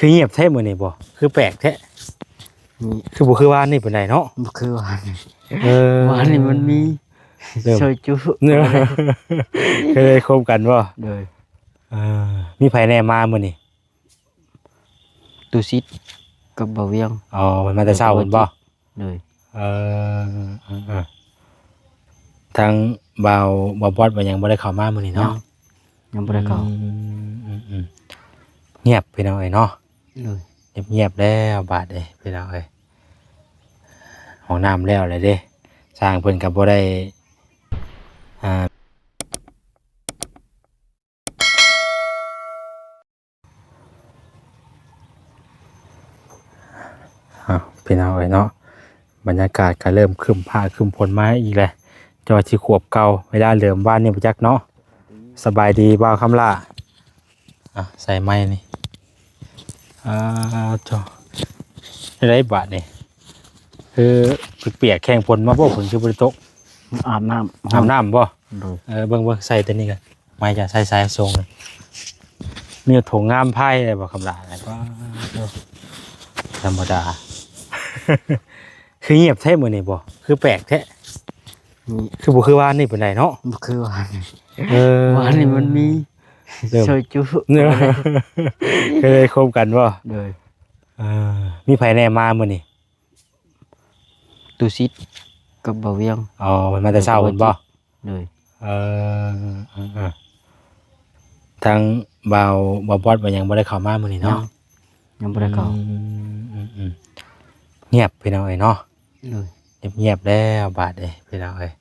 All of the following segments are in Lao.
ຄືງຽບແທ້ມື້ນີ້ບໍ່? ຄືແປກແທ້. ນີ້ ຄືບໍ່ຄືວານນີ້ປານໃດເນາະ? ບໍ່ຄືວານນີ້. ເອີ ວານນີ້ມັນມີ ເລີ່ມ ຊອຍຈຸ ຄືໄດ້ຄົບກັນບໍ່? ໂດຍ. ເອີ ມີໃຜແດ່ມາມື້ນີ້? ຕູຊິດກັບບ່າວວຽງ. ອໍ ເພິ່ນມາແຕ່ເຊົ້າພຸ້ນບໍ່? ໂດຍ. ເອີ ເອີ ທາງບ່າວ ບ່າວບອດ ບ່າວຫຍັງບໍ່ໄດ້ເຂົ້າມາມື້ນີ້ເນາະ? ຍັງ ຍັງບໍ່ໄດ້ເຂົ້າ. ອືມ ອືມ ອືມ ງຽບພີ່ນ້ອງເອີຍເນາະ. ໂດຍ. ງຽບໆແລ້ວບາດນີ້ພີ່ນ້ອງເອີຍ. ຫ້ອງນ້ຳແລ້ວແຫຼະເດ້. ຊ່າງເພິ່ນກໍບໍ່ໄດ້ ອ່າ ອ້າວ ພີ່ນ້ອງເອີຍເນາະ, ບັນຍາກາດກໍເລີ່ມຄຶ້ມຟ້າຄຶ້ມຝົນມາອີກແລ້ວ, ຈະວ່າຊິຂວບເກົ່າ ເວລາເລີ່ມວານນີ້ບໍ່ຈັກເນາະ. ສະບາຍດີບ່າວຄຳຫຼ້າ. ອ່ະ ໃສ່ໄມນີ້. ອ່າ ໂທ້ ໄດ້ບາດນີ້ ຄືປຽກແຂ້ງຝົນມາບໍ່? ຝົນຄືບໍ່ໄດ້ຕົກ. ອາບນ້ຳ ອາບນ້ຳບໍ່? ໂດຍ. ເອີ ເບິ່ງໆ ໃສ່ຕົວນີ້ກັນ. ໄມຈະໃສ່ສາຍສົ່ງ ມີຖົງງາມພາຍໄດ້ບໍ່ຄຳຫຼ້າ? ປາດໂທ້ ທຳມະດາ. ຄືງຽບແທ້ມື້ນີ້ບໍ່? ຄືແປກແທ້. ນີ້ ຄືບໍ່ຄືວານນີ້ປານໃດເນາະ? ບໍ່ຄືວານ. ເອີ ວານນີ້ມັນມີ ເລີ່ມ ຊອຍຈຸ ເອີ ເຄີຍຄົບກັນບໍ່? ໂດຍ. ເອີ ມີໃຜແດ່ມາມື້ນີ້? ຕູຊິດກັບບ່າວວຽງ. ອໍ ເພິ່ນມາແຕ່ເຊົ້າພຸ້ນບໍ່? ໂດຍ. ເອີ ເອີ ທາງບ່າວ ບ່າວບອດ ບ່າວຫຍັງບໍ່ໄດ້ເຂົ້າມາມື້ນີ້ເນາະ? ຍັງ ຍັງບໍ່ໄດ້ເຂົ້າ. ອືມ ອືມ ອືມ ງຽບພີ່ນ້ອງເອີຍເນາະ. ໂດຍ. ງຽບໆແລ້ວບາດນີ້ພີ່ນ້ອງເອີຍ.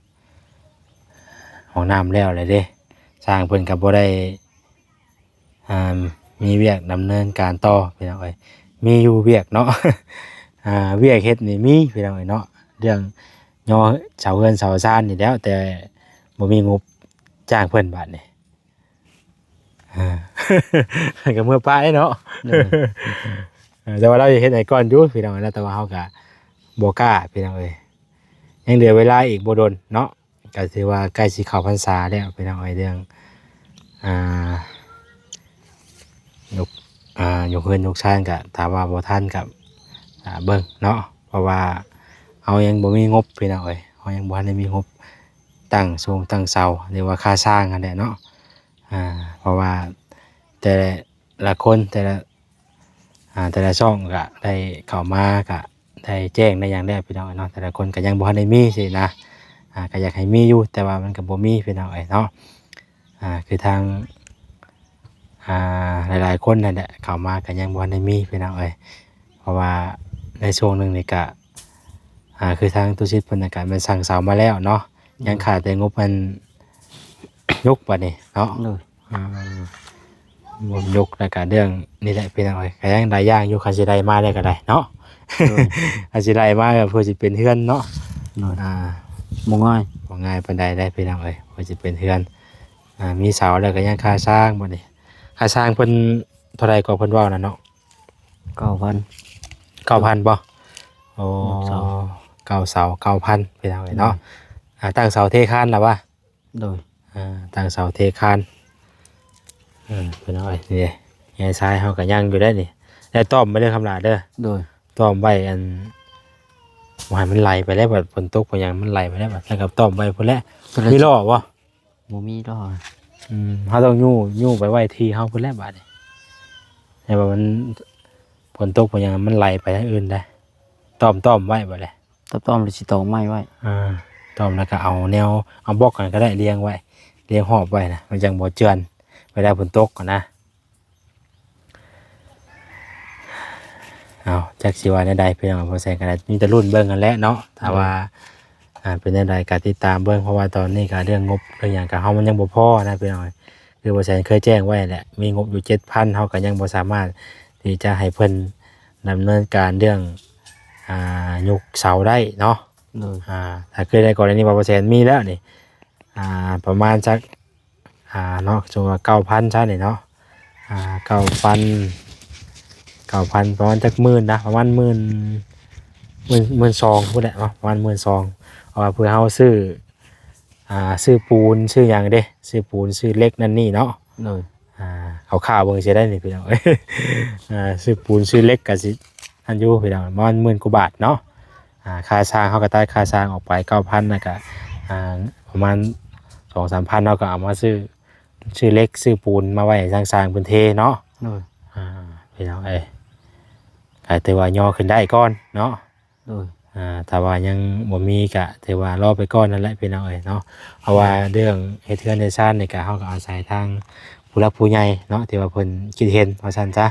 ຫ້ອງນ້ຳແລ້ວແຫຼະເດ້. ຊ່າງເພິ່ນກໍບໍ່ໄດ້ ອ່າ ມີວຽກດຳເນີນການຕໍ່ພີ່ນ້ອງເອີຍ. ມີຢູ່ວຽກເນາະ ອ່າ ວຽກເຮັດນີ້ມີພີ່ນ້ອງເອີຍເນາະ. ເລື່ອງຍໍເສົາເຮືອນເສົາຊານນີ້ແຫຼ້ວ ແຕ່ບໍ່ມີງົບຈ້າງເພິ່ນບາດນີ້. ອ່າ ກໍເມືອປະເນາະ. ໂດຍ. ເອີ ແຕ່ວ່າລາວຈະເຮັດໃຫ້ກ່ອນຢູ່ພີ່ນ້ອງເອີຍເນາະ, ແຕ່ວ່າເຮົາກໍບໍ່ກ້າພີ່ນ້ອງເອີຍ. ຍັງເຫຼືອເວລາອີກບໍ່ດົນເນາະ. ກໍຖືວ່າໃກ້ຊິເຂົ້າພັນສາແລ້ວພີ່ນ້ອງເອີຍ. ເລື່ອງ ອ່າ ຍົກ ອ່າ ຍົກເຮືອນຍົກຊານ ກໍຖ້າວ່າບໍ່ທັນກໍ ອ່າ ເບິ່ງເນາະ, ເພາະວ່າເຮົາຍັງບໍ່ມີງົບພີ່ນ້ອງເອີຍ. ເຮົາຍັງບໍ່ທັນໄດ້ມີງົບຕັ້ງຊົງຕັ້ງເສົາ ຫຼືວ່າຄ່າສ້າງຫັ້ນແຫຼະເນາະ. ອ່າ ເພາະວ່າແຕ່ລະຄົນ ແຕ່ລະ ອ່າ ແຕ່ລະຊ່ອງກະໄດ້ເຂົ້າມາ ກະໄດ້ແຈ້ງໄດ້ຫຍັງແລ້ວພີ່ນ້ອງເນາະ. ແຕ່ລະຄົນກະຍັງບໍ່ທັນໄດ້ມີຊີ້ນະ. ອ່າ ກະຢາກໃຫ້ມີຢູ່ ແຕ່ວ່າມັນກະບໍ່ມີພີ່ນ້ອງເອີຍເນາະ. ອ່າ ຄືທາງ ອ່າ ຫຼາຍໆຄົນນັ້ນແຫຼະ ເຂົ້າມາກະຍັງບໍ່ທັນໄດ້ມີພີ່ນ້ອງເອີຍ. ເພາະວ່າໃນຊ່ວງໜຶ່ງນີ້ກະ ອ່າ ຄືທາງຕຸສິດເພິ່ນນະກະແມ່ນສັ່ງເສົາມາແລ້ວເນາະ, ຍັງຂາດແຕ່ງົບອັນຍົກບາດນີ້ເນາະ. ໂດຍ. ອ່າ ງົບຍົກ ແລ້ວກະເລື່ອງນີ້ແຫຼະພີ່ນ້ອງເອີຍ. ກະຍັງຫຼາຍຢ່າງຢູ່ ຄັນຊິໄດ້ມາແລ້ວກະໄດ້ເນາະ. ໂດຍ. ຄັນຊິໄດ້ມາເພື່ອຊິເປັນເຮືອນເນາະ. ໂດຍ. ອ່າ ບໍ່ງ່າຍ ບໍ່ງ່າຍປານໃດໄດ໋ພີ່ນ້ອງເອີຍ ເພື່ອຊິເປັນເຮືອນ. ອ່າ ມີເສົາແລ້ວກະຍັງຄ່າສ້າງບາດນີ້. ຄ່າສ້າງເພິ່ນເທົ່າໃດກໍເພິ່ນເວົ້ານັ້ນເນາະ? ເກົ້າພັນ. ເກົ້າພັນບໍ່? ໂອ້ ເກົ້າເສົາ ເກົ້າເສົາ ເກົ້າພັນພີ່ນ້ອງເອີຍເນາະ. ໂດຍ. ອ່າ ຕັ້ງເສົາເທຄານລະວະ? ໂດຍ. ອ່າ ຕັ້ງເສົາເທຄານ. ເອີ ພີ່ນ້ອງເອີຍ ນີ້ເດ້ ແຮ່ຊາຍເຮົາກໍຍັງຢູ່ໄດ໋ນີ້. ແລ້ວຕ້ອມໄວ້ເດີຄຳຫຼ້າເດີ. ໂດຍ. ຕ້ອມໄວ້ ອັນ ບໍ່ໃຫ້ມັນໄຫຼໄປແລ້ວ ບັດຝົນຕົກໄປຫຍັງມັນໄຫຼໄປແລ້ວບັດ. ແລ້ວກໍຕ້ອມໄວ້ພຸ້ນແຫຼະ. ມີລໍ້ບໍ່? ບໍ່ມີດອກ. ອືມ ເຮົາຕ້ອງຍູ້ ຍູ້ໄປໄວ້ທີ່ເຮົາພຸ້ນແຫຼະບາດນີ້. ແຕ່ວ່າມັນ ຝົນຕົກໄປຫຍັງມັນໄຫຼໄປທາງອື່ນໄດ໋. ຕ້ອມ ຕ້ອມໄວ້ບາດນີ້. ຕ້ອມ ຕ້ອມແລ້ວຊິຕອກໄມ້ໄວ້. ອ່າ ຕ້ອມແລ້ວກໍເອົາແນວ ເອົາບລັອກຫັ້ນກໍໄດ້ ລຽງໄວ້ ລຽງຮອບໄວ້ນະ ມັນຈັ່ງບໍ່ເຈື່ອນເວລາຝົນຕົກຫັ້ນນະ. ເອົາ ຈັກຊິວ່າແນວໃດພີ່ນ້ອງ, ບໍ່ແຊງກໍໄດ້ ມີແຕ່ລຸ້ນເບິ່ງຫັ້ນແຫຼະເນາະ. ຖ້າວ່າ ໂດຍ ອ່າ ເປັນແນວໃດກໍຕິດຕາມເບິ່ງ ເພາະວ່າຕອນນີ້ກໍເລື່ອງງົບເລື່ອງຫຍັງກໍເຮົາມັນຍັງບໍ່ພໍນະພີ່ນ້ອງ. ຄືບໍ່ແຊງເຄີຍແຈ້ງໄວ້ແຫຼະ ມີງົບຢູ່ເຈັດພັນ ເຮົາກໍຍັງບໍ່ສາມາດທີ່ຈະໃຫ້ເພິ່ນດຳເນີນການເລື່ອງ ອ່າ ຍົກເສົາໄດ້ເນາະ. ໂດຍ. ອ່າ ຖ້າຄືໃນກໍລະນີວ່າບໍ່ແຊງມີແລ້ວນີ້ ອ່າ ປະມານຈັກ ອ່າ ເນາະ ສົມມຸດວ່າເກົ້າພັນຊະນີ້ເນາະ. ອ່າ ເກົ້າພັນ ເກົ້າພັນ ປະມານຈັກໝື່ນນະ ປະມານໝື່ນ ໝື່ນ ໝື່ນສອງພຸ້ນແຫຼະເນາະ ປະມານໝື່ນສອງ. ເພາະວ່າເພື່ອເຮົາຊື້ ອ່າ ຊື້ປູນ ຊື້ຫຍັງເດ້ ຊື້ປູນ ຊື້ເຫຼັກນັ້ນນີ້ເນາະ. ໂດຍ. ອ່າ ຄ່າວໆເບິ່ງຊິໄດ້ນີ້ພີ່ນ້ອງເອີຍ ອ່າ ຊື້ປູນຊື້ເຫຼັກກໍຊິອັນຢູ່ພີ່ນ້ອງ ປະມານໝື່ນກວ່າບາດເນາະ. ອ່າ ຄ່າຊ່າງ ເຮົາກໍຕັດຄ່າຊ່າງອອກໄປເກົ້າພັນ ແລ້ວກໍ ອ່າ ປະມານສອງສາມພັນ ເຮົາກໍເອົາມາຊື້ ຊື້ເຫຼັກຊື້ປູນມາໄວ້ໃຫ້ທາງຊ່າງເພິ່ນເທເນາະ. ໂດຍ ອ່າ ພີ່ນ້ອງເອີຍ ກໍຖືວ່າຍໍຂຶ້ນໄດ້ກ່ອນເນາະ. ໂດຍ ອ່າ ຖ້າວ່າຍັງບໍ່ມີກະຖືວ່າລໍໄປກ່ອນນັ້ນແຫຼະພີ່ນ້ອງເອີຍເນາະ. ເພາະວ່າເລື່ອງເຮັດເຮືອນເຮັດຊານນີ້ກະ ເຮົາກໍອາໄສທາງຜູ້ຫຼັກຜູ້ໃຫຍ່ເນາະ ທີ່ວ່າເພິ່ນຄິດເຫັນວ່າຊັ້ນຊະ.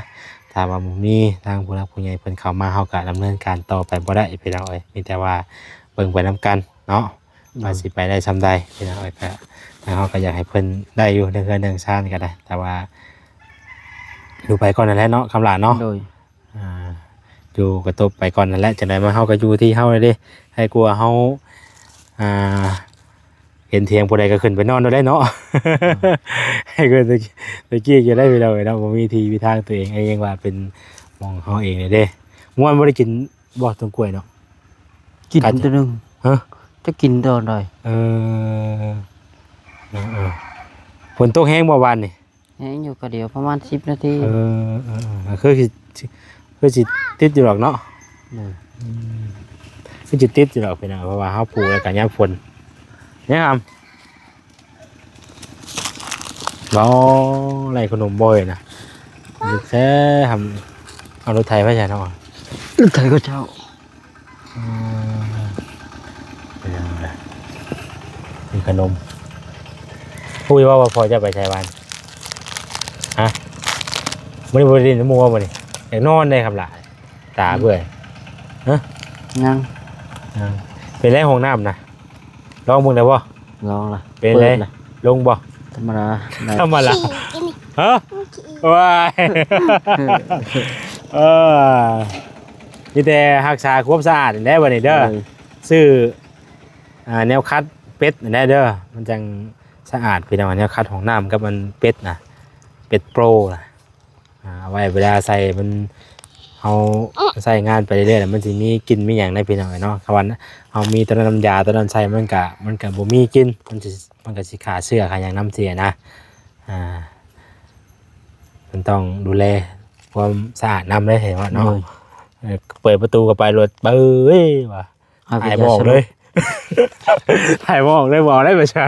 ຖ້າວ່າບໍ່ມີທາງຜູ້ຫຼັກຜູ້ໃຫຍ່ເພິ່ນເຂົ້າມາ ເຮົາກໍດຳເນີນການຕໍ່ໄປບໍ່ໄດ້ພີ່ນ້ອງເອີຍ. ມີແຕ່ວ່າເບິ່ງໄປນຳກັນເນາະ ໂດຍ ວ່າຊິໄປໄດ້ຊ່ຳໃດພີ່ນ້ອງເອີຍ. ກະ ທາງເຮົາກໍຢາກໃຫ້ເພິ່ນໄດ້ຢູ່ເລື່ອງເຮືອນເລື່ອງຊານກໍໄດ້ ແຕ່ວ່າຢູ່ໄປກ່ອນນັ້ນແຫຼະເນາະ ຄຳຫຼ້າເນາະ. ໂດຍ ອ່າ ຢູ່ກະທົບໄປກ່ອນນັ້ນແຫຼະ ຈັ່ງໃດມາເຮົາກໍຢູ່ທີ່ເຮົາເດ້. ໃຫ້ກວ່າເຮົາ ອ່າ ເຫັນຖຽງຜູ້ໃດກໍຂຶ້ນໄປນອນໂລດໄດ໋ເນາະ. ໃຫ້ກວ່າແຕ່ ແຕ່ກີ້ກໍໄດ້ໄປແລ້ວເນາະ ບໍ່ມີທີ່ມີທາງຕົວເອງ ເອງວ່າເປັນໝ່ອງເຮົາເອງເດ້. ມ່ວນບໍ່ໄດ້ກິນບໍ່ຕົ້ນກ້ວຍເນາະ? ກິນ ກັດ ຕົວໜຶ່ງ ຮະ ຈະກິນຕອນໃດ? ເອີ ເອີ ເອີ ຝົນຕົກແຮງບໍ່ວານນີ້? ແຮງຢູ່ ກະດຽວປະມານສິບນາທີ. ເອີ ເອີ ເອີ ຄືຊິ ຄືຊິຕິດຢູ່ດອກເນາະ. ໂດຍ ອືມ ຄືຊິຕິດຢູ່ດອກພີ່ນ້ອງ ເພາະວ່າເຮົາປູກແລ້ວກະຍາມຝົນ. ຍັງຫຳ ເວົ້າໄລ່ຂະໜົມບໍ່ເອີຍນະ ແທ້ຫຳ. ເອົາລົດໄຖໄປໃສເນາະ? ລົດໄຖເຂົາເຈົ້າ. ອືມ ເປັນຫຍັງລະ ມີຂະໜົມ. ຮູ້ຢູ່ບໍ່ວ່າພໍ່ເຈົ້າໄປໃສວານ? ຮະ ມື້ນີ້ບໍ່ໄດ້ຫຼິ້ນນຳໝູ່ບໍ່ມື້ນີ້? ຢາກນອນເດ້ຄຳຫຼ້າ ຕາເບື່ອຍ. ຮະ ຍັງ ຍັງ. ເປັນໄດຫ້ອງນ້ຳນະ? ລອງເບິ່ງໄດ້ບໍ່? ລອງລະ. ເປັນໄດ? ເປີດລະ. ລົງບໍ່? ທຳມະດາ. ທຳມະດາ. ຮະ? ວ້າຍ ເອີ ມີແຕ່ຮັກສາຄວາມສະອາດນີ້ແຫຼະບັດນີ້ເດີ. ໂດຍ ຊື້ ອ່າ ແນວຂັດເປັດຫັ້ນແຫຼະເດີ ມັນຈັ່ງສະອາດພີ່ນ້ອງ. ແນວຂັດຫ້ອງນ້ຳກັບອັນເປັດນະ ເປັດໂປຣນະ. ອ່າ ເອົາໄວ້ເວລາໃຊ້ມັນ ເຮົາໃຊ້ງານໄປເລື້ອຍໆ ມັນຊິມີກິ່ນມີຫຍັງໄດ໋ພີ່ນ້ອງເອີຍເນາະ. ຄັນວ່າເຮົາມີໂຕນັ້ນນ້ຳຢາໂຕນັ້ນໃສ່ ມັນກະ ມັນກະບໍ່ມີກິ່ນ ມັນຊິ ມັນກະຊິຂ້າເຊື້ອຂ້າຫຍັງນຳຊີ້ນະ. ອ່າ ມັນຕ້ອງດູແລຄວາມສະອາດນຳເດ້ເນາະ. ໂດຍ ເອີ ເປີດປະຕູເຂົ້າໄປໂລດ ເບີຍວ່າ ຫາຍບໍ່ອອກເລີຍ ຫາຍບໍ່ອອກເລີຍ ບໍ່ເອົາໄດ້ປະຊາ.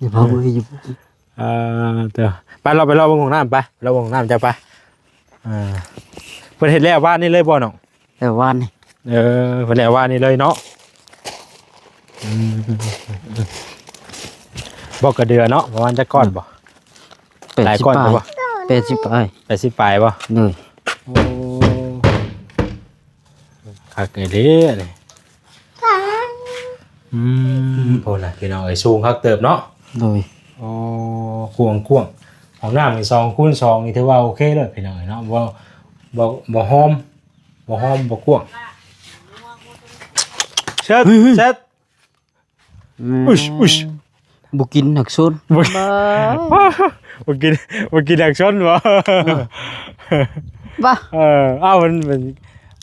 ຢ່າເວົ້າເລີຍ ຢ່າ ເອີ ເດີ ໄປ ເຮົາໄປເລາະເບິ່ງຫ້ອງນ້ຳ ໄປ ເລາະເບິ່ງຫ້ອງນ້ຳເຈົ້າ ໄປ. ເອີ ເພິ່ນເຮັດແລ້ວວານນີ້ເລີຍບໍ່ນ້ອງ? ແລ້ວວານນີ້. ເອີ ເພິ່ນແລ້ວວານນີ້ເລີຍເນາະ. ອືມ ບໍ່ກະເດືອເນາະ ປະມານຈັກກ້ອນບໍ່? ອືມ ຫຼາຍກ້ອນບໍ່? ແປດສິບປາຍ ແປດສິບປາຍ ແປດສິບປາຍບໍ່? ໂດຍ. ໂອ້ ຄັກອີ່ຫຼີອັນນີ້. ອືມ ອືມ ໂອ້ນະ ພີ່ນ້ອງເອີຍ ສູງຄັກເຕີບເນາະ. ໂດຍ. ໂອ້ ກວ້າງໆ ຫ້ອງນ້ຳນີ້ສອງຄູນສອງນີ້ຖືວ່າໂອເຄເລີຍພີ່ນ້ອງເອີຍເນາະ. ບໍ່ ບໍ່ ບໍ່ຫອມ ບໍ່ຫອມ ບໍ່ກວ້າງ. ເຊັດ ເຊັດ. ອືມ ອຸຍ ອຸຍ ບໍ່ກິນຮັກຊົນ ບໍ່ ບໍ່ກິນ ບໍ່ກິນຮັກຊົນບໍ່? ເອີ ບ້າ ເອີ ອ້າວ ເພິ່ນ ເພິ່ນ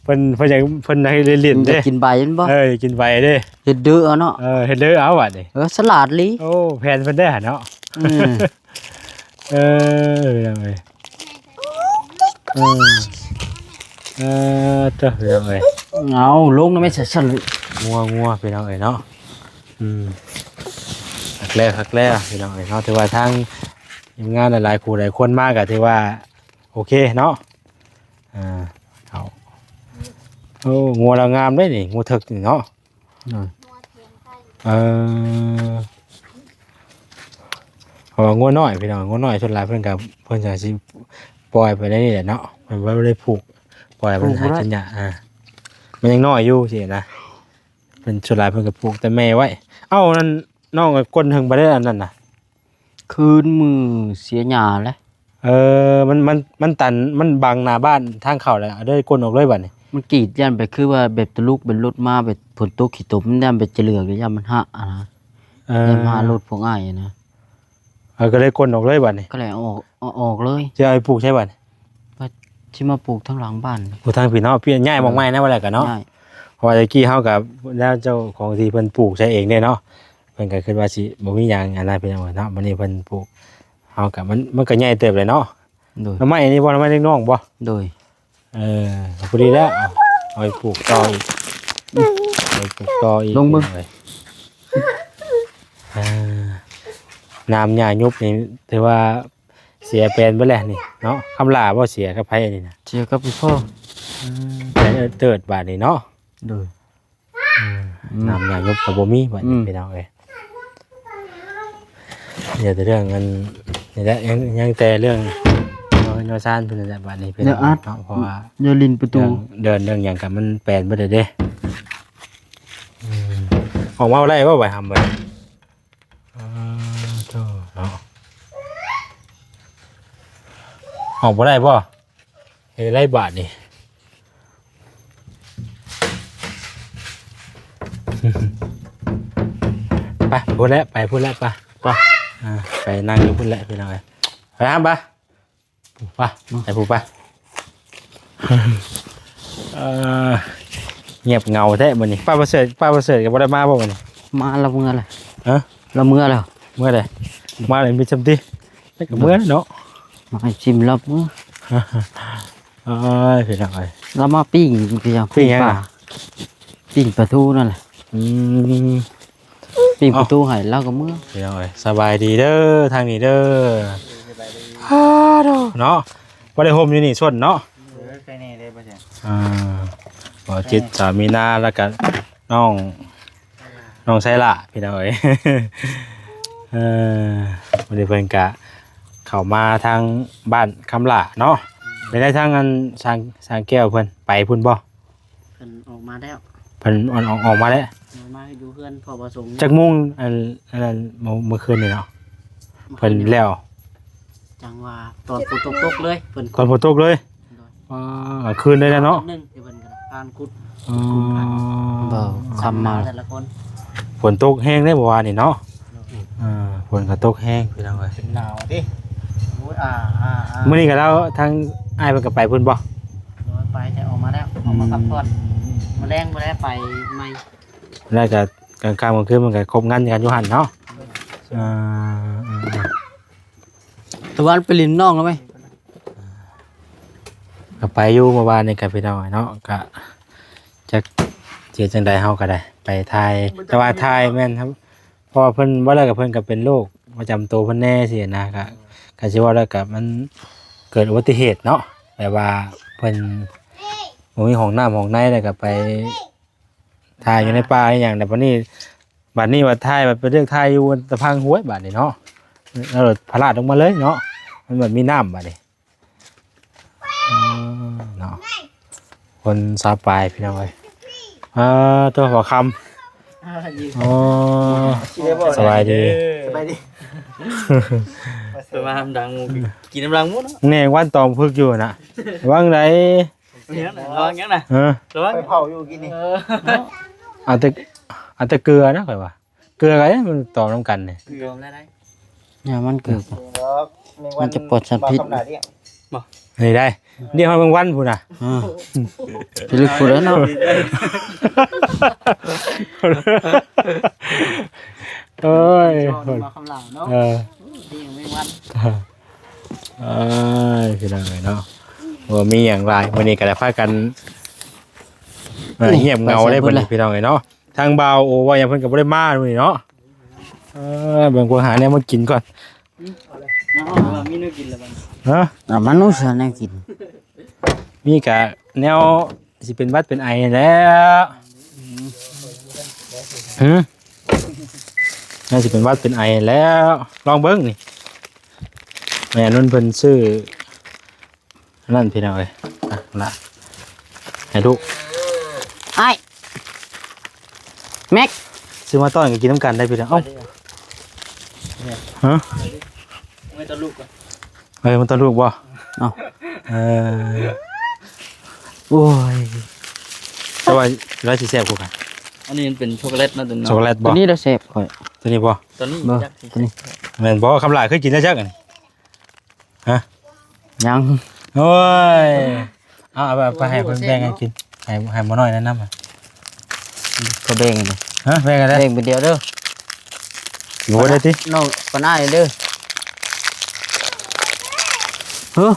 ເພິ່ນ ເພິ່ນຢາກ ເພິ່ນຢາກຫຼິ້ນເດ້ ຢາກກິນໃບມັນບໍ່? ເອີ ຢາກກິນໃບເດ້ ເຮັດເດີເອົາເນາະ. ເອີ ເຮັດເດີເອົາບາດນີ້. ເອີ ສະຫຼາດອີ່ຫຼີ. ໂອ້ ແຜນເພິ່ນເດ້ຫັ້ນເນາະ. ອືມ ເອີ ເອີ ເອີ ເອີ ເອີ ເຈົ້າ ພີ່ນ້ອງເອີຍ ເອົາລົງນຳແມ່ນຊັ້ນ ງົວ ງົວ ພີ່ນ້ອງເອີຍເນາະ. ອືມ ຄັກແລ້ວ ຄັກແລ້ວ ພີ່ນ້ອງເອີຍເນາະ. ຖືວ່າທາງທີມງານຫຼາຍໆ ຜູ້ຫຼາຍຄົນມາກໍຖືວ່າໂອເຄເນາະ. ອ່າ ເອົາ ໂອ້ ງົວລາວງາມເດ້ນີ້ ງົວເຖິກນີ້ເນາະ. ໂດຍ ເອີ ເພາະວ່າງົວນ້ອຍພີ່ນ້ອງ ງົວນ້ອຍສ່ວນຫຼາຍເພິ່ນກໍ ເພິ່ນກໍຊິປ່ອຍໄປໃນນີ້ແຫຼະເນາະ ເພິ່ນບໍ່ໄດ້ຜູກ ປ່ອຍມັນຫາກິນຫຍ້າ. ອ່າ ມັນຍັງນ້ອຍຢູ່ຊີ້ນະ ເພິ່ນສ່ວນຫຼາຍເພິ່ນກໍຜູກແຕ່ແມ່ໄວ້. ເອົ້າ ນັ້ນນ້ອງກໍກົ້ນເຖິງປານໃດອັນນັ້ນນະ? ຄືນມື້ເສຍຫຍ້າແຫຼະ. ເອີ ມັນ ມັນ ມັນຕັນ ມັນບັງໜ້າບ້ານທາງເຂົ້າແລ້ວ ເອົາເດີ ກົ້ນອອກເລີຍບາດນີ້. ມັນກຣີດຢ້ານໄປ ຄືວ່າແບບຕະລຸກເປັນລົດມາ ແບບຝົນຕົກຂີ້ຕົມ ມັນຢ້ານໄປຈະເຫຼືອກ ຢ້ານມັນຫະຫັ້ນນະ. ເອີ ຢ້ານຫະລົດພວກອ້າຍຫັ້ນນະ. ເອີ ກໍເລີຍກົ້ນອອກເລີຍບາດນີ້. ກໍເລີຍເອົາອອກ ເອົາອອກເລີຍ. ຊິເອົາໄປປູກໃສບາດນີ້? ວ່າຊິມາປູກທາງຫຼັງບ້ານ. ໂອ້ ທາງພີ້ເນາະ ປ່ຽນ ຍ້າຍໝ່ອງໃໝ່ນະ ວ່າແລ້ວກໍເນາະ. ຍ້າຍ ເພາະວ່າແຕ່ກີ້ເຮົາກໍແລ້ວເຈົ້າຂອງທີ່ເພິ່ນປູກໃສ່ເອງເດ້ເນາະ. ເພິ່ນກໍຄິດວ່າຊິບໍ່ມີຫຍັງຫັ້ນນະ ພີ່ນ້ອງເນາະ. ບັດນີ້ເພິ່ນປູກ ເຮົາກະ ມັນ ມັນກະໃຫຍ່ເຕີບແຫຼະເນາະ. ໂດຍ ໜໍ່ໄມ້ອັນນີ້ບໍ່? ໜໍ່ໄມ້ເລັກນ້ອງບໍ່? ໂດຍ ເອີ ພໍດີແລ້ວ ເອົາໄປປູກຕໍ່ອີກ ເອົາໄປປູກຕໍ່ອີກ. ລົງເບິ່ງ ເອີ ນ້ຳຫຍ້າຍຸບນີ້ຖືວ່າເສຍແປນເບິດແລ້ວນີ້ເນາະ. ຄຳຫຼ້າບໍ່ເສຍກັບໃຜອັນນີ້ນະ? ເສຍກັບອີ່ພໍ່. ອືມ ແປນເຕີດບາດນີ້ເນາະ. ໂດຍ ອືມ ອືມ ນ້ຳຍາຍົບກໍບໍ່ມີບັດນີ້ ອືມ ພີ່ນ້ອງເອີຍ. ເຫລືອແຕ່ເລື່ອງອັນນີ້ແຫຼະ ຍັງ ຍັງແຕ່ເລື່ອງເຮືອນຊານເພິ່ນນັ້ນແຫຼະບັດນີ້ ພີ່ນ້ອງເນາະ. ເພາະວ່າເລື່ອງດິນປະຕູ ເລື່ອງເດີ່ນເລື່ອງຫຍັງກໍມັນແປນເບິດແລ້ວເດ້. ອືມ ອອກມາບໍ່ໄດ້ບໍ່ ໄປຫາເບິ່ງ. ອາ ໂທ້ເນາະ ອອກບໍ່ໄດ້ບໍ່? ເຮັດໄດ້ບາດນີ້. ໄປພຸ້ນແຫຼະ ໄປພຸ້ນແຫຼະ ໄປ ໄປ ອ່າ ໄປນັ່ງຢູ່ພຸ້ນແຫຼະ ພີ່ນ້ອງເອີຍ. ໄປຫາ ໄປ ໄປ ໄປພຸ້ນ ໄປ. ເອີ ງຽບເຫງົາແທ້ມື້ນີ້. ປ້າປະເສີດ ປ້າປະເສີດກໍບໍ່ໄດ້ມາບໍ່ມື້ນີ້? ມາລະເມືອລະ. ຮະ? ລະເມືອລະ. ເມືອໃດ? ມາແລ້ວມີຊ່ຳຕິ ແລ້ວກໍເມືອເນາະ. ມາໃຫ້ຊິມລອບມື້. ເອີຍ ພີ່ນ້ອງເອີຍ ລາວມາປີ້ງ ປີ້ງຫຍັງ ປີ້ງຫຍັງ ປາ ນະ? ປີ້ງປາທູນັ້ນແຫຼະ. ອືມ ປີ້ງປາທູໃຫ້ລາວກໍເມືອ. ພີ່ນ້ອງເອີຍ ສະບາຍດີເດີ ທາງນີ້ເດີ. ສະບາຍດີ ອາ ເນາະ ບໍ່ໄດ້ຮົ່ມຢູ່ນີ້ຊົນເນາະ. ເອີ ໃສ່ແນ່ເດ້ ບໍ່ແຊງ. ອ່າ ບໍ່ຈິດ ສາມີນາ ແລ້ວກໍນ້ອງ ນ້ອງໄຊລະ ພີ່ນ້ອງເອີຍ. ເອີ ມື້ນີ້ເພິ່ນກະເຂົ້າມາທາງບ້ານຄຳຫຼ້າເນາະ. ເປັນໄດ ທາງອັນ ຊ່າງ ຊ່າງແກ້ວເພິ່ນໄປພຸ້ນບໍ່? ເພິ່ນອອກມາແລ້ວ ເພິ່ນອອກ ອອກມາແລ້ວ ອອກມາຢູ່ເຮືອນພໍ່ບໍ່ສົງ. ຈັກໂມງ ອັນ ອັນນັ້ນ ມື້ ມື້ຄືນນີ້ເນາະ ເພິ່ນແລ້ວ? ຈັ່ງວ່າຕອນຝົນຕົກ ຕົກເລີຍ ເພິ່ນ ຕອນຝົນຕົກເລີຍ. ໂດຍ ອ່າ ກາງຄືນໄດ້ແລ້ວເນາະ. ໜຶ່ງທີ່ເພິ່ນກໍພາກັນຂຸດ ອໍ ຂຸດ ຂຸດ ບໍ່ ຄ່ຳມາແຕ່ລະຄົນ. ຝົນຕົກແຮງເດ້ມື້ວານນີ້ເນາະ. ໂດຍ ອ່າ ຝົນກໍຕົກແຮງ ພີ່ນ້ອງເອີຍ ເປັນໜາວຕິ. ໂອ້ຍ ອ່າ ອ່າ ອ່າ ມື້ນີ້ກໍແລ້ວ ທາງອ້າຍເພິ່ນກໍໄປພຸ້ນບໍ່? ໂດຍ ໄປ ແຕ່ອອກມາແລ້ວ ອອກມາພັກຜ່ອນ. ອືມ ມື້ແລງບໍ່ໄດ້ໄປໃໝ່ ແລ້ວກໍກາງຄ່ຳກາງຄືນມັນກໍຄົບງານກັນຢູ່ຫັ້ນເນາະ. ໂດຍ ອ່າ ຕາວັນໄປຫຼິ້ນນ້ອງແລ້ວໄໝ? ກໍໄປຢູ່ເມື່ອວານນີ້ກໍພີ່ນ້ອງເນາະ ກໍຈັກຊິເຮັດຈັ່ງໃດເຮົາກໍໄດ້ໄປຖ່າຍ ແຕ່ວ່າຖ່າຍແມ່ນ ເພາະວ່າເພິ່ນ ເວົ້າແລ້ວກໍເພິ່ນກໍເປັນໂລກປະຈຳໂຕເພິ່ນແດ່ຊີ້ນະ ກໍ ກໍຊິເວົ້າແລ້ວກໍມັນເກີດອຸບັດຕິເຫດເນາະ ແບບວ່າເພິ່ນບໍ່ມີຫ້ອງນ້ຳຫ້ອງໃນ ແລ້ວກໍໄປ ຖ່າຍຢູ່ໃນປ່າອີຫຍັງ ແລ້ວບັດນີ້ ບັດນີ້ວ່າຖ່າຍ ບັດໄປເລືອກຖ່າຍຢູ່ຕະພັງຫ້ວຍ ບັດນີ້ເນາະ ແລ້ວພະລາດລົງມາເລີຍເນາະ ມັນບັດມີນ້ຳບັດນີ້. ເອີ ເນາະ ຄົນຊາວປາຍ ພີ່ນ້ອງເອີຍ. ອ່າ ຕົວຫົວຄ່ຳ ອ່າ ຍິນ ອໍ ສະບາຍດີ ສະບາຍດີ ສະບາຍດີ ສະບາຍດີ ສະບາຍດີ ກິນນ້ຳລັງໝູເນາະ ແນ່ ວັນຕອມຝຶກຢູ່ນະ ວ່າຈັ່ງໃດ? ເອີ ລະວັງຫຍັງນະ? ຮະ? ລະວັງ ໄປເຜົາຢູ່ກີ້ນີ້ ເອີ ເອົາແຕ່ ເອົາແຕ່ເກືອນະ ຂ້ອຍວ່າ ເກືອກໍມັນຕອມນຳກັນນີ້ ເກືອແລ້ວໄດ໋ ຢ່າມັນເກືອ ມັນຈະປອດສານພິດ ບໍ່ ນີ້ໄດ໋ ດຽວເຮົາເບິ່ງວັນພຸ້ນນະ ອ່າ ຊິລຶກພຸ້ນແລ້ວເນາະ ໂອ້ຍ ມາຄຳຫຼາເນາະ ເອີ ດີແມງວັນ. ເອີຍ ພີ່ນ້ອງເອີຍເນາະ ບໍ່ມີຫຍັງຫຼາຍ ມື້ນີ້ກໍໄດ້ພາກັນ ອ່າ ນີ້ ຫຽບເຫງົາໄດ້ ໄປໃສເບິດ ເພິ່ນ ແລ້ວ ພີ່ນ້ອງເອີຍເນາະ ທາງບ່າວໂອວ່າຫຍັງເພິ່ນກໍບໍ່ໄດ້ມາມື້ນີ້ເນາະ ເອີ ເບິ່ງກວາງຫາແນວມາກິນກ່ອນ ເນາະ ວ່າມີແນວກິນແລ້ວບັດນີ້ ຮະ ເອົາມານຸສາແນວກິນ ມີກະແນວ ຊິເປັນຫວັດເປັນໄອແລ້ວ ຫື ໜ້າຊິເປັນຫວັດເປັນໄອແລ້ວ ລອງເບິ່ງນີ້ ແມ່ນຸນເພິ່ນຊື້ອັນນັ້ນ ພີ່ນ້ອງເອີຍ ອ່ະ ລະ ໃຫ້ລູກ ອ້າຍ ແມັກ ຊື້ມາຕ້ອນກໍກິນນຳກັນໄດ້ ພີ່ນ້ອງ ເອົ້າ ຮະ ເອີ ມັນຕ້ອນລູກບໍ່? ເອົ້າ ເອີ ໂອ້ຍ ແຕ່ວ່າລາວຊິແຊບກວ່າກັນ ອັນນີ້ມັນເປັນຊັອກໂກແລັດເນາະ ຕົວນີ້ ຊັອກໂກແລັດບໍ່? ຕົວນີ້ລະແຊບຂ້ອຍ ຕົວນີ້ບໍ່? ຕົວນີ້ ບໍ່ ຈັກຊິ ຕົວນີ້ ແມ່ນບໍ່? ຄຳຫຼ້າເຄີຍກິນແລ້ວຈັກອັນນີ້ ຮະ? ຍັງ ໂອ້ຍ ເອົາ ເອົາໄປ ເອົາໄປໃຫ້ເພິ່ນແບ່ງກັນກິນ ໃຫ້ ໃຫ້ໝໍນ້ອຍແນະນຳ ກໍແບ່ງ ຮະ ແບ່ງກັນເດີ ແບ່ງເປັນດຽວເດີ ບໍ່ໄດ້ຕິ ນ້ອງປານອ້າຍເດີ ເອີ ເອີ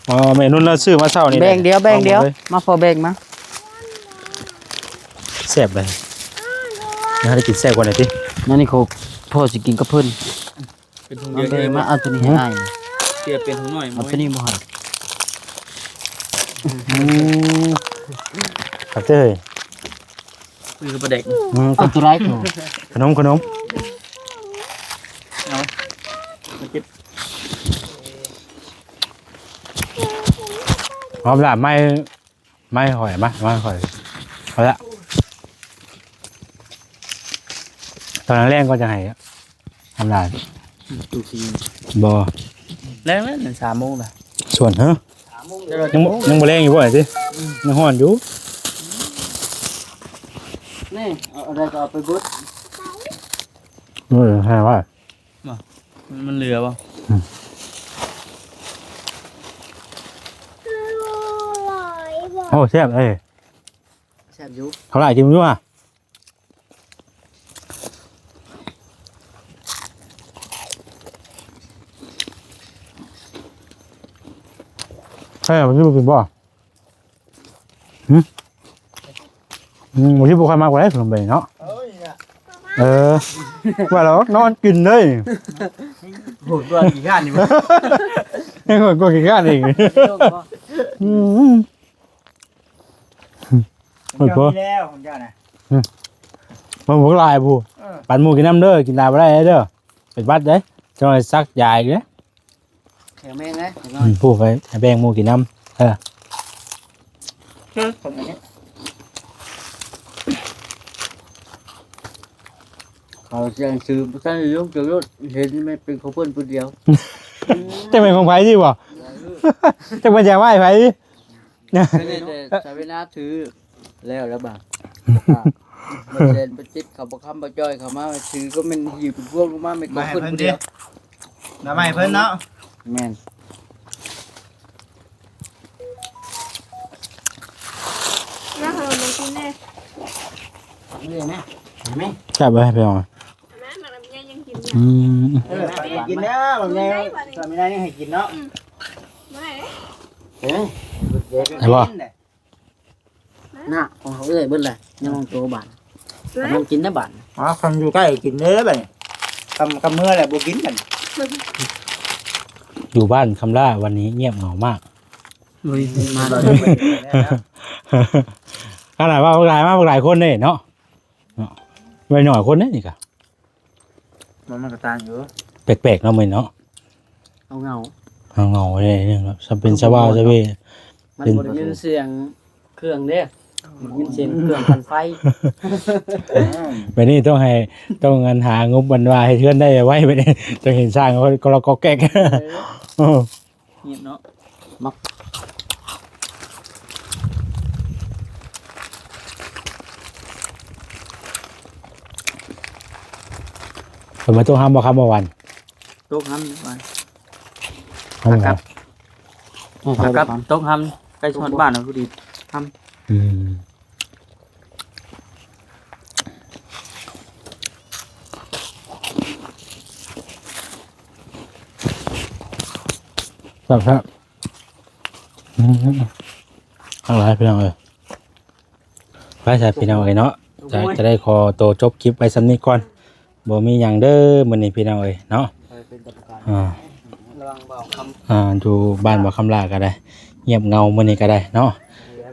ອໍ ແມ່ນຸ່ນລາວຊື້ມາເຊົ້ານີ້ ແບ່ງດຽວ ແບ່ງດຽວ ມາພໍແບ່ງມາ ແຊບເລີຍ ນາໄດ້ກິນແຊບກວ່ານີ້ຕິ ອັນນີ້ເຂົາ ພໍ່ຊິກິນກັບເພິ່ນ ເປັນຖົງດຽວ ມາເອົາໂຕນີ້ໃຫ້ອ້າຍ ເພື່ອເປັນຖົງນ້ອຍ ເອົາໂຕນີ້ບໍ່ໃຫ້ ອືມ ຂອບໃຈ ນີ້ຄືປາແດກ ອືມ ເອົາໂຕໃດ ຂະໜົມ ຂະໜົມ ເອົາ ເອົາເກັບ ຫອມລາບໄມ້ ໄມ້ຂ້ອຍມາ ໄມ້ຂ້ອຍ ເອົາລະ ຕອນແລງກໍຈະໃຫ້ ທຳລາຍ ອືມ ຕູ້ຊິ ບໍ່ ແລງແລ້ວ ສາມໂມງລະ ສ່ວນເຮີ ຍັງບໍ່ ຍັງບໍ່ແລງຢູ່ບໍ່ຕິ ອືມ ຍັງຮ້ອນຢູ່ ນີ້ ເອົາ ເອົາໄດ້ກໍເອົາໄປເບິດ ເອີ ໃຫ້ວ່າ ບໍ່ ມັນ ມັນເຫຼືອບໍ່? ອືມ ໂອ້ ແຊບເອີຍ ແຊບຢູ່ ເຂົາຫຼາຍກິນຢູ່ຫວາ? ເອີ ມັນຊິບໍ່ກິນບໍ່? ຫຶ ອືມ ບໍ່ຄິດບໍ່ຄ່ອຍມັກປານໃດຂະໜົມເບເນາະ ເອີ ວ່າແລ້ວນອນກິນເລີຍ ໂຫດກວ່າຂີ້ຄ້ານອີກ ໂຫດກວ່າຂີ້ຄ້ານອີກ ອືມ ໂອ້ໂຫ ແລ້ວຂອງເຈົ້ານະ ອືມ ມັນບໍ່ຫຼາຍຜູ້ ເອີ ປັນໝູ່ກິນນຳເດີ ກິນຫຼາຍບໍ່ໄດ້ເດີ ເປັນຫວັດເດ້ ເຈົ້າໃຫ້ສັກຢາອີກເດ້. ແຂງແມງເດ້ ອືມ ຜູ້ໄປໃຫ້ແບ່ງໝູ່ກິນນຳ ເອີ ເອີ ຂອງອັນນີ້ ເຂົາແຈ້ງຊື່ບໍ່ທັນໄດ້ລົງຈະລົດ ເຫັນແມ່ນເປັນຂອງເພິ່ນຜູ້ດຽວ ຈັກແມ່ນຂອງໃຜຕິບໍ່ ຈັກແມ່ນຈະໄວ້ໃຜ ແຕ່ສາວເວນາຖື ແລ້ວລະບາດ ບໍ່ແຊນໄປຕິດເຂົາ ບໍ່ຄຳບໍ່ຈ່ອຍເຂົ້າມາ ຖືກໍແມ່ນຫິ້ວເປັນພວງລົງມາ ແມ່ນຂອງເພິ່ນຜູ້ດຽວ ມາໃຫ້ເພິ່ນເນາະ ແມ່ນ ມາເຮົາມາກິນແດ່ ນີ້ນະ ແຊບເວີຍພີ່ນ້ອງ ອືມ ເອີ ກິນແລ້ວ ແມ່ ສາວເວນານີ້ໃຫ້ກິນເນາະ ອືມ ເອີ ໄດ້ບໍ່? ໜ້າຂອງເຮົາເອື້ອຍເບິດແຫຼະ ຍັງຂອງໂຕບາດ ເອີຍ ກຳລັງກິນໄດ້ບາດ ອໍ ຄັນຢູ່ໃກ້ກິນເດີບາດນີ້ ຄຳ ຄຳເມືອແລ້ວບໍ່ກິນບາດນີ້ ຢູ່ບ້านคำล่าวันนี้เงียบเหงามาก ໂອ້ຍ ມາແລ້ວ ຂະໜາດວ່າບັກຫຼາຍມາ ບັກຫຼາຍຄົນເດ້ເນາະ ເນາະ ໄວ້ໜ້ອຍຄົນເດ້ນີ້ກະ ມັນ ມັນກໍຕ່າງຢູ່ ແປກໆເນາະມື້ນີ້ເນາະ ເຫງົາໆ ເຫງົາໆເດ້ ເປັນສະຫວ່າງສະເຫວ່ ມັນບໍ່ໄດ້ຍິນສຽງເຄື່ອງເດ້ ໄດ້ຍິນສຽງເຄື່ອງປັ່ນໄຟ ແບບນີ້ຕ້ອງໃຫ້ ຕ້ອງອັນຫາງົບອັນວ່າເຮັດເຮືອນໄດ້ໄວ ແບບນີ້ຈັ່ງເຫັນສ້າງກໍລອກກໍແກກ ເອີ ງຽບເນາະ ມັກ ເພິ່ນມາຕົກຮຳບໍ່ ຄຳບໍ່ຫວານ ຕົກຮຳຫວານ ຮຳ ອາກາດ ອາກາດຕົກຮຳ ໃກ້ຊິຮອດບ້ານແລ້ວພໍດີ ຮຳ ອືມ ແຊບໆ ອືມ ຄັກຫຼາຍພີ່ນ້ອງເອີຍ ໄປຊະພີ່ນ້ອງເອີຍເນາະ ຈະ ຈະໄດ້ຂໍໂຕຈົບຄລິບໄວ້ສ່ຳນີ້ກ່ອນ ບໍ່ມີຫຍັງເດີມື້ນີ້ພີ່ນ້ອງເອີຍເນາະ ອ່າ ອ່າ ຢູ່ບ້ານບ່າວຄຳຫຼ້າກໍໄດ້ ງຽບເຫງົາມື້ນີ້ກໍໄດ້ເນາະ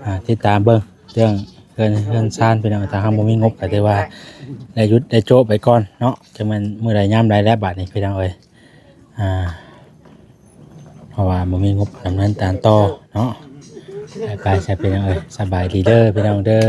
ອ່າ ຕິດຕາມເບິ່ງເລື່ອງເຮືອນ ເຮືອນຊານພີ່ນ້ອງ ຖ້າເຮົາບໍ່ມີງົບກໍຖືວ່າໄດ້ຢຸດໄດ້ໂຈະໄປກ່ອນເນາະ ຈັກແມ່ນມື້ໃດຍາມໃດແລ້ວບາດນີ້ພີ່ນ້ອງເອີຍ ອ່າ ເພາະວ່າບໍ່ມີງົບດຳເນີນການຕໍ່ເນາະ ໄປໆ ຊະພີ່ນ້ອງເອີຍ ສະບາຍດີເດີພີ່ນ້ອງເດີ.